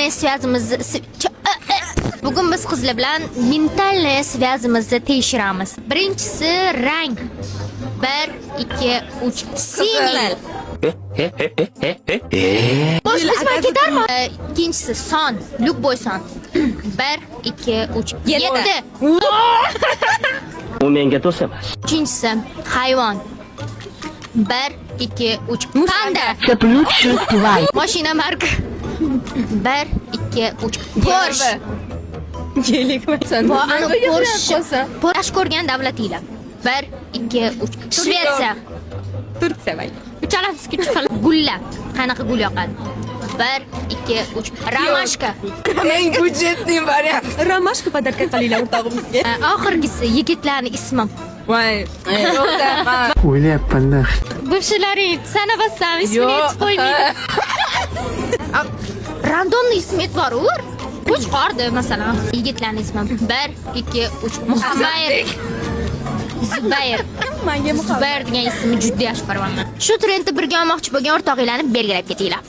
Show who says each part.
Speaker 1: Ментальный связь imizni. Bugun biz qizlar bilan ментальный связь imizni tekshiramiz. Birinchisi rang. 1, 2, 3. Синий. Bosh bizman ketarmi? Ikkinchisi son. Любой son. 1, 2, 3. 7.
Speaker 2: U menga do'st emas.
Speaker 1: Uchinchisi hayvon. 1, 2, 3. Panda. Mashina marka. 1, 2, 3. Porsche.
Speaker 3: Gelik masalan.
Speaker 1: Bu ani Porsche. Porsche ko'rgan davlatinglar. 1, 2, 3. Shvetsiya.
Speaker 3: Turkiya bay.
Speaker 1: Uchalamiz kuchuklar. Gullar. Qanaqa gul yoqadi? 1, 2, 3. Ромашка.
Speaker 4: Eng бюджетный variant.
Speaker 3: Ромашка подарка qilinglar o'rtog'imizga.
Speaker 1: Oxirgisi yigitlarni ismi.
Speaker 4: Voy. Yo'q-da.
Speaker 5: O'ylayapman-da.
Speaker 1: Бывший laring sanabassam ismini
Speaker 4: Yo'q.
Speaker 1: aytib qo'ymaydi. Рандомный ism aytib. Qo'chqordi masalan. Yigitlarni ismi. 1, 2, 3. Zubayr. Zubayr.
Speaker 3: Menga muhabbat.
Speaker 1: Zubayr degan ismni juda yaxshi ko'raman. Shu trendni birga olmoqchi bo'lgan o'rtog'inglarni belgilab ketinglar.